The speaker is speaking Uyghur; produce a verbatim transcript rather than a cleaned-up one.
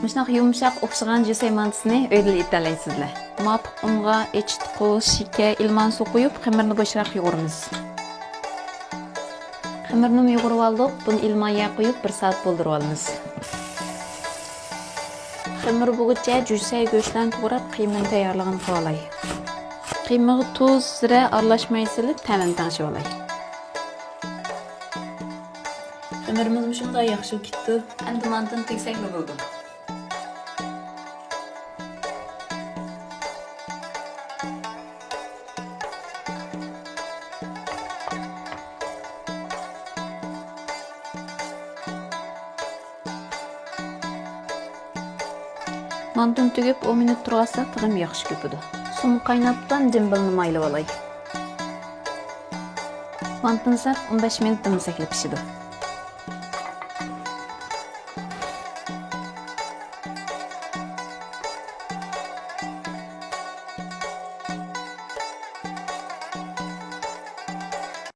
مۇشۇنداق يۇمشاق ئوخشىغان جۈسەي مانتىسىنى ئۆيدىلا ئېتەلەيسىزلەر. مۇۋاپىق ئۇنغا ئېچىتقۇ، شېكەر، ئىلمان سۇ قۇيۇپ، خېمىرنى بوشراق يۇغۇرىمىز. خېمىرنىمۇ يۇغۇرۇۋالدۇق. بۇنى ئىلمان ياغ قۇيۇپ، بىر سائەت بولدۇرۇۋالىمىز. خېمىر بولغۇچە جۈسەي گۆشلەرنى توغراپ، قىيمىنى تەييارلىغىنى قىلىۋالاي. قىيمىغا تۇز، زىرە ئارىلاشماي سېلىپ، تەمىنى تەڭشىۋالاي. خېمىرىمىز مۇشۇنداق ياخشى بولۇپ كېتىپتۇ. ئەمدى مانتىنى تۈگسەكلا بولىدۇ. مانتىنى تۈگۈپ، ئون مىنۇت تۇرغۇزساق، تېخىمۇ ياخشى كۆپىدۇ. سۇمۇ قايناپتۇ، ئەمدى جىمبىلنى مايلىۋالاي. مانتىنى سەپ ئون بەش مىنۇت دېمىسەكلا پىشىدۇ.